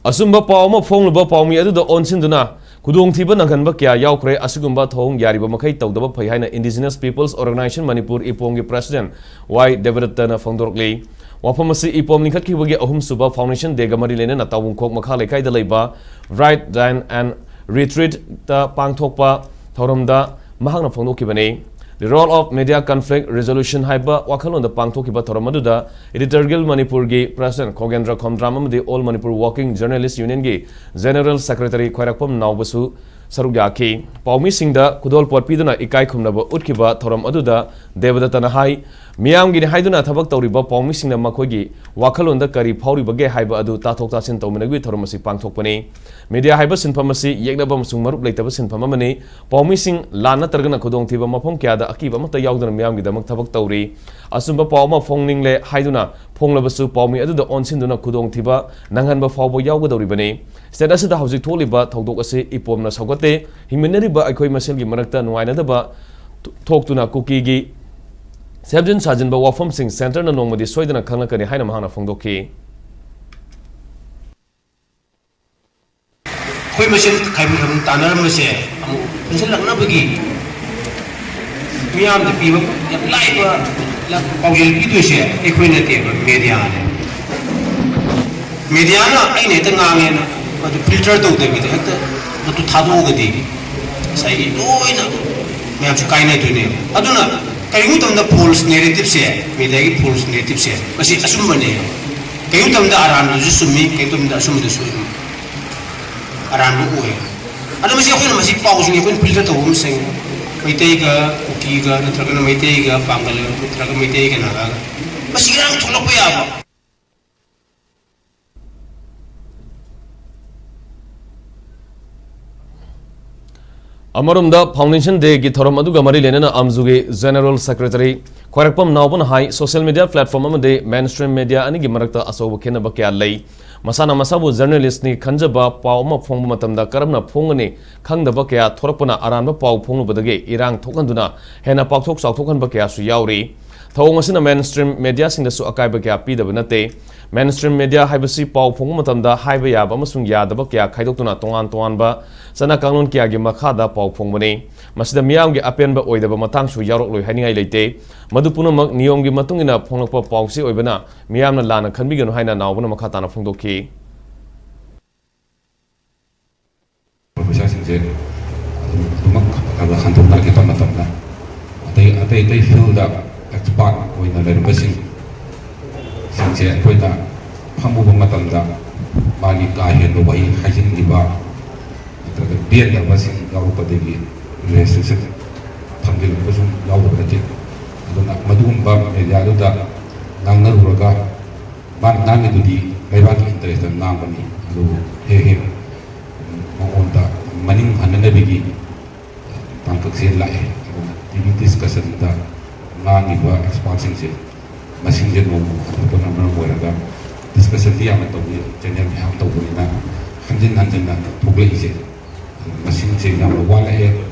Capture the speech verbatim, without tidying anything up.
ꯑꯆꯨꯝꯕ ꯄꯥꯎ ꯑꯃ ꯐꯣꯡꯂꯨꯕ ꯄꯥꯎꯃꯤ ꯑꯗꯨꯗ ꯑꯣꯟꯁꯤꯟꯗꯨꯅ ꯈꯨꯗꯣꯡꯊꯤꯕ ꯅꯪꯍꯟꯕ ꯀꯌꯥ ꯌꯥꯎꯈ꯭ꯔꯦ꯫ ꯑꯁꯤꯒꯨꯝꯕ ꯊꯧꯑꯣꯡ ꯌꯥꯔꯤꯕ ꯃꯈꯩ ꯇꯧꯗꯕ ꯐꯩ ꯍꯥꯏꯅ Indigenous Peoples Organisation Manipur, ꯏꯄꯣꯝꯒꯤ President ꯋꯥꯏ ꯗꯦꯕꯗꯠꯇꯅ ꯐꯣꯡꯗꯣꯔꯛꯂꯤ꯫ ꯋꯥꯐꯝ ꯑꯁꯤ ꯏꯄꯣꯝ ꯂꯤꯡꯈꯠꯈꯤꯕꯒꯤ ꯑꯍꯨꯝꯁꯨꯕ Foundation Dayꯒ ꯃꯔꯤ ꯂꯩꯅꯅ ꯇꯥꯎꯕꯨꯡꯈꯣꯛ ꯃꯈꯥ ꯂꯩꯀꯥꯏꯗ ꯂꯩꯕ Right Dine and Retreatꯇ ꯄꯥꯡꯊꯣꯛꯄ ꯊꯧꯔꯝꯗ ꯃꯍꯥꯛꯅ ꯐꯣꯡꯗꯣꯛꯈꯤꯕꯅꯤ꯫ The Role of Media Conflict Resolution ꯍꯥꯏꯕ ꯋꯥꯈꯜꯂꯣꯟꯗ ꯄꯥꯡꯊꯣꯛꯈꯤꯕ ꯊꯧꯔꯝ ꯑꯗꯨꯗ Editor Guild ꯃꯅꯤꯄꯨꯔꯒꯤ President ꯈꯣꯒꯦꯟꯗ꯭ꯔ ꯈꯣꯝꯗ꯭ꯔꯥꯝ ꯑꯃꯗꯤ All Manipur Working Journalist Unionꯒꯤ General Secretary ꯈ꯭ꯋꯥꯏꯔꯥꯛꯄꯝ ꯅꯥꯎꯕꯁꯨ ꯁꯔꯨꯛ ꯌꯥꯈꯤ꯫ ꯄꯥꯎꯃꯤꯁꯤꯡꯗ ꯈꯨꯗꯣꯜꯄꯣꯠ ꯄꯤꯗꯨꯅ ꯏꯀꯥꯏ ꯈꯨꯝꯅꯕ ꯎꯠꯈꯤꯕ ꯊꯧꯔꯝ ꯑꯗꯨꯗ ꯗꯦꯕꯗꯠꯇꯅ ꯍꯥꯏ, ꯃꯤꯌꯥꯝꯒꯤꯅꯤ ꯍꯥꯏꯗꯨꯅ ꯊꯕꯛ ꯇꯧꯔꯤꯕ ꯄꯥꯎꯃꯤꯁꯤꯡꯅ ꯃꯈꯣꯏꯒꯤ ꯋꯥꯈꯜꯂꯣꯟꯗ ꯀꯔꯤ ꯐꯥꯎꯔꯤꯕꯒꯦ ꯍꯥꯏꯕ ꯑꯗꯨ ꯇꯥꯊꯣꯛ ꯇꯥꯁꯤꯟ ꯇꯧꯃꯤꯟꯅꯕꯒꯤ ꯊꯧꯔꯝ ꯑꯁꯤ ꯄꯥꯡꯊꯣꯛꯄꯅꯤ꯫ Media ꯍꯥꯏꯕ ꯁꯤꯟꯐꯝ ꯑꯁꯤ ꯌꯦꯛꯅꯕ ꯑꯃꯁꯨꯡ ꯃꯔꯨꯞ ꯂꯩꯇꯕ ꯁꯤꯟꯐꯝ ꯑꯃꯅꯤ꯫ ꯄꯥꯎꯃꯤꯁꯤꯡ ꯂꯥꯟ ꯅꯠꯇ꯭ꯔꯒꯅ ꯈꯨꯗꯣꯡꯊꯤꯕ ꯃꯐꯝ ꯀꯌꯥꯗ ꯑꯀꯤꯕ ꯑꯃꯠꯇ ꯌꯥꯎꯗꯅ ꯃꯤꯌꯥꯝꯒꯤꯗꯃꯛ ꯊꯕꯛ ꯇꯧꯔꯤ꯫ ꯑꯆꯨꯝꯕ ꯄꯥꯎ ꯑꯃ ꯐꯣꯡꯅꯤꯡꯂꯦ ꯍꯥꯏꯗꯨꯅ ꯐꯣꯡꯂꯕꯁꯨ ꯄꯥꯎꯃꯤ ꯑꯗꯨꯗ ꯑꯣꯟꯁꯤꯟꯗꯨꯅ ꯈꯨꯗꯣꯡꯊꯤꯕ ꯅꯪꯍꯟꯕ ꯐꯥꯎꯕ ꯌꯥꯎꯒꯗꯧꯔꯤꯕꯅꯤ꯫ State ꯑꯁꯤꯗ ꯍꯧꯖꯤꯛ ꯊꯣꯛꯂꯤꯕ ꯊꯧꯗꯣꯛ ꯑꯁꯤ ꯏꯄꯣꯝꯅ ꯁꯧꯒꯠꯇꯦ꯫ ꯍꯤꯡꯃꯤꯟꯅꯔꯤꯕ ꯑꯩꯈꯣꯏ ꯃꯁꯦꯜꯒꯤ ꯃꯔꯛꯇ ꯅꯨꯡꯉꯥꯏꯅꯗꯕ ꯊꯣꯛꯇꯨꯅ ꯀꯨꯀꯤꯒꯤ ꯁꯦꯝꯖꯤꯟ ꯁꯥꯖꯤꯟꯕ ꯋꯥꯐꯝꯁꯤꯡ Centreꯅ ꯅꯣꯡꯃꯗꯤ ꯁꯣꯏꯗꯅ ꯈꯪꯂꯛꯀꯅꯤ ꯍꯥꯏꯅ ꯃꯍꯥꯛꯅ ꯐꯣꯡꯗꯣꯛꯈꯤ꯫ ꯑꯩꯈꯣꯏ ꯃꯁꯦꯜ ꯈꯥꯏꯕꯨ ꯈꯥꯏꯕꯨ ꯇꯥꯟꯅꯔꯝꯕꯁꯦ ꯑꯃꯨꯛ ꯄꯨꯟꯁꯤꯜꯂꯛꯅꯕꯒꯤ ꯃꯤꯌꯥꯝꯗ ꯄꯤꯕ ꯌꯥꯝ ꯂꯥꯏꯕ ꯄꯥꯎꯖꯦꯜ ꯄꯤꯗꯣꯏꯁꯦ ꯑꯩꯈꯣꯏ ꯅꯠꯇꯦꯕ, mediaꯅꯦ꯫ Mediaꯅ ꯑꯩꯅ ꯍꯦꯛꯇ ꯉꯥꯡꯉꯦꯅ ꯃꯗꯨ filter ꯇꯧꯗꯕꯤꯗ ꯍꯦꯛꯇ ꯃꯗꯨ ꯊꯥꯗꯣꯛꯑꯒꯗꯤ ꯉꯁꯥꯏꯒꯤ ꯂꯣꯏꯅ ꯃꯌꯥꯝꯁꯦ ꯀꯥꯏꯅꯗꯣꯏꯅꯦꯕ꯫ ꯑꯗꯨꯅ ꯀꯔꯤꯒꯨꯝꯕ ꯃꯇꯝꯗ false narrativeꯁꯦ, mediaꯒꯤ false narrativeꯁꯦ ꯃꯁꯤ ꯑꯆꯨꯝꯕꯅꯦ꯫ ꯀꯔꯤꯒꯨꯝꯕ ꯃꯇꯝꯗ ꯑꯔꯥꯟꯕꯗꯁꯨ ꯆꯨꯝꯃꯤ, ꯀꯔꯤꯒꯨꯝꯕ ꯃꯇꯝꯗ ꯑꯆꯨꯝꯕꯗꯁꯨ ꯑꯗꯨꯝ ꯑꯔꯥꯟꯕ ꯑꯣꯏ꯫ ꯑꯗꯣ ꯃꯁꯤ ꯑꯩꯈꯣꯏꯅ ꯃꯁꯤ ꯄꯥꯎꯁꯤꯡꯁꯦ ꯑꯩꯈꯣꯏꯅ filter ꯇꯧꯕ ꯑꯃ ꯆꯪꯉꯤ꯫ ꯃꯩꯇꯩꯒ ꯀꯨꯀꯤꯒ ꯅꯠꯇ꯭ꯔꯒꯅ ꯃꯩꯇꯩꯒ ꯄꯥꯡꯒꯜꯒ ꯅꯠꯇ꯭ꯔꯒ ꯃꯩꯇꯩꯒ ꯅꯥꯒꯥꯒ ꯃꯁꯤ ꯏꯔꯥꯡ ꯊꯣꯛꯂꯛꯄ ꯌꯥꯕ꯫ ꯑꯃꯔꯣꯝꯗ Foundation Dayꯒꯤ ꯊꯧꯔꯝ ꯑꯗꯨꯒ ꯃꯔꯤ ꯂꯩꯅꯅ ꯑꯝꯖꯨꯒꯤ General Secretary ꯈ꯭ꯋꯥꯏꯔꯥꯛꯄꯝ ꯅꯥꯎꯕꯅ ꯍꯥꯏ, social media platform ꯑꯃꯗꯤ mainstream media ꯑꯅꯤꯒꯤ ꯃꯔꯛꯇ ꯑꯆꯧꯕ ꯈꯦꯠꯅꯕ ꯀꯌꯥ ꯂꯩ꯫ ꯃꯁꯥꯅ ꯃꯁꯥꯕꯨ journalistꯅꯤ ꯈꯟꯖꯕ ꯄꯥꯎ ꯑꯃ ꯐꯣꯡꯕ ꯃꯇꯝꯗ ꯀꯔꯝꯅ ꯐꯣꯡꯒꯅꯤ ꯈꯪꯗꯕ ꯀꯌꯥ ꯊꯣꯔꯛꯄꯅ ꯑꯔꯥꯟꯕ ꯄꯥꯎ ꯐꯣꯡꯂꯨꯕꯗꯒꯤ ꯏꯔꯥꯡ ꯊꯣꯛꯍꯟꯗꯨꯅ ꯍꯦꯟꯅ ꯄꯥꯛꯊꯣꯛ ꯆꯥꯎꯊꯣꯛꯍꯟꯕ ꯀꯌꯥꯁꯨ ꯌꯥꯎꯔꯤ꯫ ꯊꯧꯑꯣꯡ ꯑꯁꯤꯅ ꯃꯦꯟ ꯁ꯭ꯇ꯭ꯔꯤꯝ ꯃꯦꯗꯤꯌꯥꯁꯤꯡꯗꯁꯨ ꯑꯀꯥꯏꯕ ꯀꯌꯥ ꯄꯤꯗꯕ ꯅꯠꯇꯦ꯫ ꯃꯦꯟ ꯁ꯭ꯇ꯭ꯔꯤꯝ ꯃꯦꯗꯤꯌꯥ ꯍꯥꯏꯕꯁꯤ ꯄꯥꯎ ꯐꯣꯡꯕ ꯃꯇꯝꯗ ꯍꯥꯏꯕ ꯌꯥꯕ ꯑꯃꯁꯨꯡ ꯌꯥꯗꯕ ꯀꯌꯥ ꯈꯥꯏꯗꯣꯛꯇꯨꯅ ꯇꯣꯉꯥꯟ ꯇꯣꯉꯥꯟꯕ ꯆꯠꯅ ꯀꯥꯡꯂꯣꯟ ꯀꯌꯥꯒꯤ ꯃꯈꯥꯗ ꯄꯥꯎ ꯐꯣꯡꯕꯅꯤ꯫ ꯃꯁꯤꯗ ꯃꯤꯌꯥꯝꯒꯤ ꯑꯄꯦꯟꯕ ꯑꯣꯏꯗꯕ ꯃꯇꯥꯡꯁꯨ ꯌꯥꯎꯔꯛꯂꯣꯏ ꯍꯥꯏꯅꯤꯡꯉꯥꯏ ꯂꯩꯇꯦ꯫ ꯃꯗꯨ ꯄꯨꯝꯅꯃꯛ ꯅꯤꯌꯣꯝꯒꯤ ꯃꯇꯨꯡ ꯏꯟꯅ ꯐꯣꯡꯂꯛꯄ ꯄꯥꯎꯆꯦ ꯑꯣꯏꯕꯅ ꯃꯤꯌꯥꯝꯅ ꯂꯥꯟꯅ ꯈꯟꯕꯤꯒꯅꯨ ꯍꯥꯏꯅ ꯅꯥꯎꯕꯅ ꯃꯈꯥ ꯇꯥꯅ ꯐꯣꯡꯗꯣꯛꯈꯤ꯫ ꯄ꯭ꯔꯣꯐꯦꯁꯔꯁꯤꯡꯁꯦ ꯑꯗꯨꯝ ꯑꯗꯨꯃꯛ ꯈꯔ ꯈꯔ ꯍꯟꯗꯣꯛꯅꯔꯛꯀꯦ ꯇꯧꯕ ꯃꯇꯝꯗ, ꯑꯇꯩ ꯑꯇꯩ ꯑꯇꯩ ꯐꯤꯜꯗ ꯑꯦꯛꯁꯄꯥꯔꯠ ꯑꯣꯏꯅ ꯂꯩꯔꯝꯕꯁꯤꯡ ꯁꯤꯡꯁꯦ ꯑꯩꯈꯣꯏꯅ ꯐꯝꯃꯨꯕ ꯃꯇꯝꯗ ꯃꯥꯒꯤ ꯀꯥ ꯍꯦꯟꯕ ꯋꯥꯍꯩ ꯍꯥꯏꯖꯤꯟꯈꯤꯕ ꯅꯠꯇ꯭ꯔꯒ ꯄꯦꯟꯗꯕꯁꯤꯡ ꯌꯥꯎꯔꯛꯄꯗꯒꯤ ꯔꯦꯁꯇ꯭ꯔꯤꯛꯁꯟ ꯊꯝꯖꯤꯜꯂꯛꯄꯁꯨ ꯌꯥꯎꯗꯕ ꯅꯠꯇꯦ꯫ ꯑꯗꯨꯅ ꯃꯗꯨꯒꯨꯝꯕ ꯑꯦꯔꯤꯌꯥꯗꯨꯗ ꯉꯥꯡꯅꯔꯨꯔꯒ ꯃꯥꯅ ꯉꯥꯡꯉꯤꯗꯨꯗꯤ ꯂꯩꯕꯥꯛꯀꯤ ꯏꯟꯇꯔꯦꯁꯇ ꯉꯥꯡꯕꯅꯤ, ꯑꯗꯨꯕꯨ ꯍꯦꯛ ꯍꯦꯛ ꯃꯉꯣꯟꯗ ꯃꯅꯤꯡ ꯍꯟꯅꯅꯕꯒꯤ ꯇꯥꯡꯀꯛꯁꯦ ꯂꯥꯛꯑꯦ꯫ ꯑꯗꯨꯅ ꯇꯤ ꯚꯤ ꯗꯤꯁꯀꯁꯟꯗ ꯉꯥꯡꯉꯤꯕ ꯑꯦꯛꯁꯄꯥꯔꯠꯁꯤꯡꯁꯦ ꯃꯁꯤꯡꯁꯦ ꯅꯣꯡꯃ ꯍꯟꯊꯔꯛꯄꯅ ꯃꯔꯝ ꯑꯣꯏꯔꯒ ꯗꯤꯁꯀꯁꯟꯗꯤ ꯌꯥꯝꯅ ꯇꯧꯏ, ꯆꯦꯅꯦꯜ ꯃꯌꯥꯝ ꯇꯧꯕꯅꯤꯅ ꯍꯟꯖꯤꯟ ꯍꯟꯖꯤꯟꯅ ꯊꯣꯛꯂꯛꯏꯁꯦ꯫ ꯑꯗꯨꯅ ꯃꯁꯤꯡꯁꯦ ꯌꯥꯝꯅ ꯋꯥꯠꯂꯛꯑꯦ꯫